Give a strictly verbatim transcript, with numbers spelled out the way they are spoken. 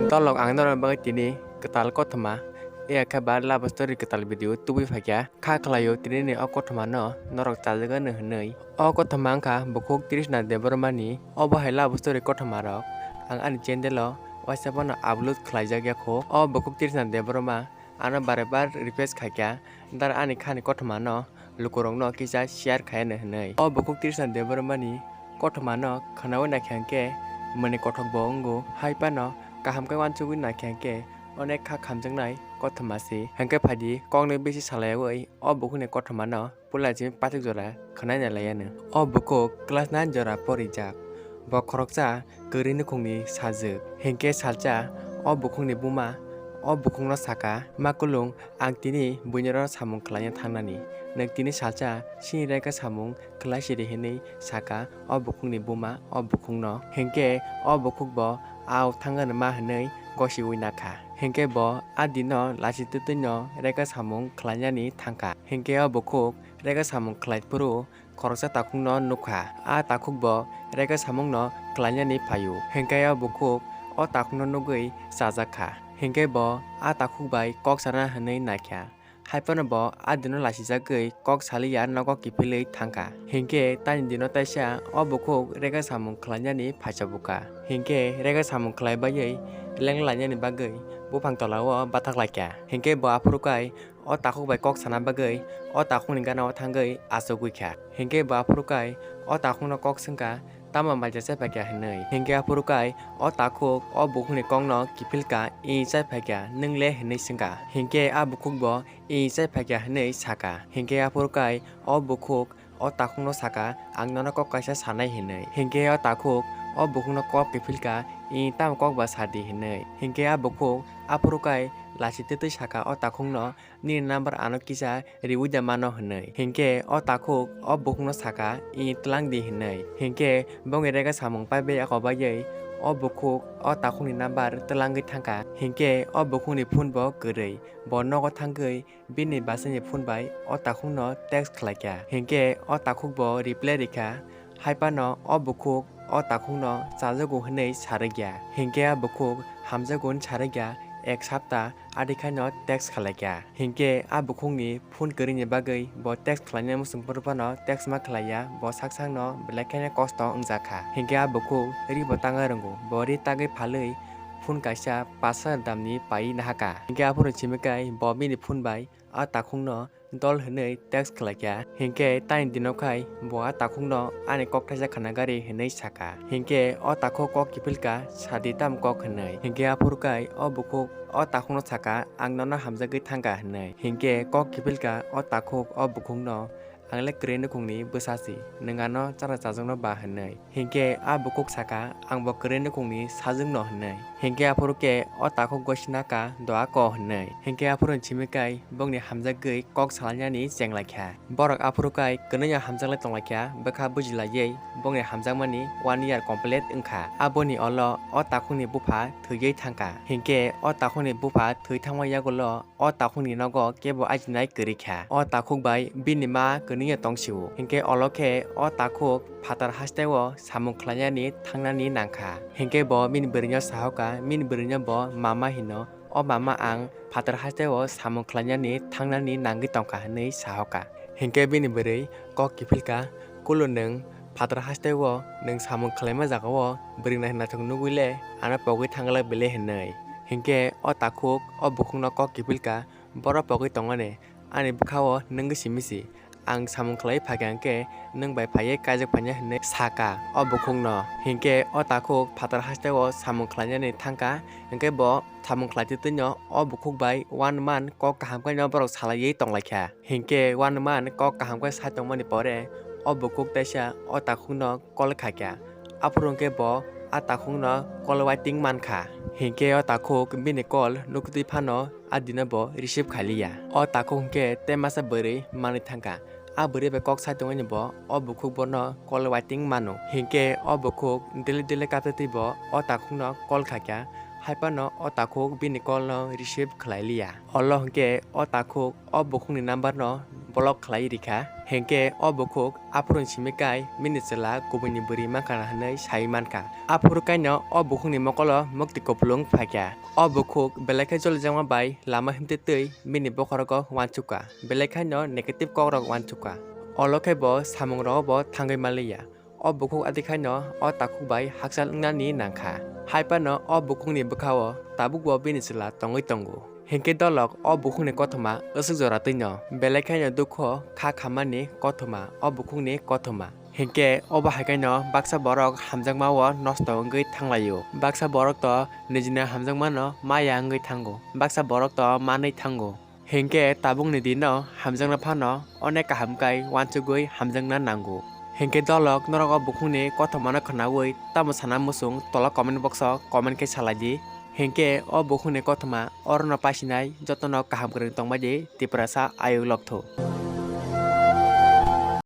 Tolok ang norok bagwi tini kwtal kothoma, iya khe ba love story kwtal video tubui phaikha. Kha khlaio tini ni o kothoma no norok chajagano hwnwi. O kothoma wngkha bukhuk Trishna Debbarma ni. Obo hai love story kothoma rok ang ani channel o waisa phano upload khlaijak ya kho. O bukhuk Trishna Debbarma ano bare bar request khaikha, dar ani khani kothoma no lukurokno kisa share khaiyano hwnwi. O bukhuk Trishna Debbarmani kothomano khwnawi naikha hwnkhe mwnwi kothokbo wngo, hai phano kaham khe uansugwi naikha hwnkhe onek kha khamjaknai kothoma se. Hwnkhe phaidi koknwi bisi salayawi o bukhukni kothomano puila simi pathik jora khwnai nai laiyano. O bukhuk class nine jora porijak. Bo khoroksa kwrwi nukhungni sajwk. Hinkhe salsa o bukhukni buma o bukhukno saka, "Ma kulung, ang tini buinoro samung khlaina thangnani. Nwng tini salsa chini raika samung khlai sidi," hinwi saka o bukhukni buma o bukhukno. Hinkhe o bukhukbo, "Ao, thangano ma," hinwi gosiwi nakha. Hinkhe bo a dino lachi twtwino raika samung khlainani thangkha. Hinkhe o bukhuk raika samung khlai phuru khoroksa takhukno nukha. A takhukbo raika samungno khlainani phaio. Hinkhe o bukhuk o takhukno nugwi chajakha. Hinkhe bo a takhuk bai kok sana hwnwi naikha. Hai phano bo a dino lachijagwi kok saliya nogo kiphilwi thangkha. Hinkhe taini dino taisa o bukhuk raika samung khlainani phaisa bukha. Hinkhe raika samung khlai baiwi leng lainani bagwi buphang tolao bathak laikha. Hinkhe bo aphuru kai o takhuk bai kok sana bagwi o takhukni gana o thangwi achugwi kha. Hinkhe bo aphuru kai o takhukno kok swngkha, "Tamo maija chai phaikha?" hinwi. Hinkhe aphuru kai o takhuk o bukhukni kokno kiphilkha, "I chai phaikha, nwng le?" hinwi swngkha. Hinkhe a bukhukbo, "I chai phaikha," hinwi saka. Hinkhe aphuru kai o bukhuk o takhukno saka, "Ang nono kok kaisa sanai," hinwi. Hinkhe o takhuk o bukhukno kok kiphilkha, "I tamo kok ba sadi?" hinwi. Hinkhe a bukhuk aphuru kai lachi twtwi saka o takhukno, "Nini number ano kisa riwi da mano," hinwi. Hinkhe o takhuk o bukhukno saka, "I twlang di," hinwi. Hinkhe bongni raika samung paibai ako bagwi o bukhuk o takhukni number twlangwi thangkha. Hinkhe o bukhukni phone bo kwrwi. Bo nogo thangwi bini bwsaini phone bai o takhukno text khlaikha. Hinkhe o takhukbo reply rikha. Hai phano o bukhuk o takhukno chajago hwnwi sarwkya. Hinkhe a bukhuk hamjago hwnwi sarwkya, ek sapta adi khaino text khlaikha. Hinkhe a bukhukni phone kwrwini bagwi bo text khlainai muchung phuru phano text ma khlaiya, bo sak sakno belai khaino kosto wngjakha. Hinkhe a bukhuk ri bo tangna rwngo, bo ri tagwi phalwi phone kaisa pash hajar damni paiwi nahakha. Hinkhe aphuru simi kai bo bini phone bai a takhukno dol hwnwi text khlaikha. Hinkhe taini dino khai bo a takhukno ani kok thaisa khna gari hwnwi sakha. Hinkhe o takhuk kok kiphilkha, "Sadi tamo kok?" hwnwi. Hinkhe aphuru kai o bukhuk o takhukno sakha, "Ang nono hamjagwi thangkha," hwnwi. Hinkhe kok kiphilkha o takhuk o bukhukno, "Ang le kwrwi nukhungni bwsa si, nwng ano chara chajakno ba?" hwnwi. Hinkhe a bukhuk saka, "Ang bo kwrwi nukhungni sajwkno," hwnwi. Hinkhe aphuru khe o takhuk gosina ka doa ko hwnwi. Hinkhe aphuru simi kai bongni hamjagwi kok salainani chenglaikha. Borok aphuru kai kwnwi hamjaklai tonglaikha, bwkha bujilaiwi bongni hamjakmani one year complete wngkha. Aboni olo o takhukni bupha thwiwi thangkha. Hinkhe o takhukni bupha thwi thangma yagulo o takhukni nogo kebo ajinai kwrwi kha. O takhuk bai bini ma kwnwi ya tongsio. Hinkhe olo khe o takhuk phatar hasteo samung khlainani thangnani nangkha. Hinkhe bo bini bwrwino sahoka, bini bwrwino bo mama hino, "O mama, ang phatar hasteo samung khlainani thangnani nangwi tongkha," hwnwi sahoka. Hinkhe bini bwrwi kok kiphilkha, "Kulo nwng phatar hasteo nwng samung khlaima jagao bwrwi naithok naithok nugwi le ano pogwi thangla bile?" hwnwi. Hinkhe o takhuk o bukhukno kok kiphilkha, "Boro pogwi tongmani, ani bwkhao nwngwi simi si. Ang samung khlaiwi phaikha hwnkhe nwng bai phaiwi kaijak phainai," hwnwi saka o bukhukno. Hinkhe o takhuk phatar hasteo samung khlainani thangkha, hinkhe bo samung khlai twtwino o bukhuk bai one month kok kaham khe no borok salaiwi tonglaikha. Hinkhe one month kok kaham khe sai tongmani pore o bukhuk teisa o takhukno call khaikha. Aphuru hwnkhe bo a takhukno call waiting mankha. Hinkhe o takhuk bini call nuktwi phano a dino bo receive khailiya. O takhuk hwnkhe tei masa bwrwi manwi thangkha. A bwrwi bai kok sai tongwini bo o bukhuk bono call waiting mano. Hinkhe o bukhuk dili dili kaptwi bo o takhukno call khaikha. Haiphano o takhuk bini call no receive khlailiya. Olo hwnkhe o takhuk o bukhukni number no block khlai rikha. Hinkhe o bukhuk aphuru simi kai bini chwla kubuini bwrwi mankha hwnwi sai mankha. Aphuru kaino o bukhukni mokolo mukti kupulung phaikha. O bukhuk belai khe jolijakma bai lama himtwi twi bini bokhorogo uansukha, belai khaino negative kokrok uansukha. Olo khe bo samungrogo bo thangwi manliya. O bukhuk adi khaino o takhuk bai hakchal wngnani nangkha. Haiphano o bukhukni bwkhao tabukbo bini chwla tongwi tongo. Hinkhe dolok o bukhukni kothoma aswk jora twino belai khaino dukho kha khammani kothoma o bukhukni kothoma. Hinkhe obo hai khaino baksa borok hamjakmao nosto wngwi thanglaio. Baksa borok to nijini hamjakmano maya wngwi thango, baksa borok to manwi thango. Hinkhe tabukni dino hamjakna phano onek kaham kai uansugwi hamjakna nango. Hinkhe dolok norok o bukhukni kothomano khwnaui tamo sana muchung tola comment box o comment khe salai di. Hinkhe o bukhukni kothoma orono paisinai jotono kaham kwrwng tongbai di Tiprasa ayuk lobthu.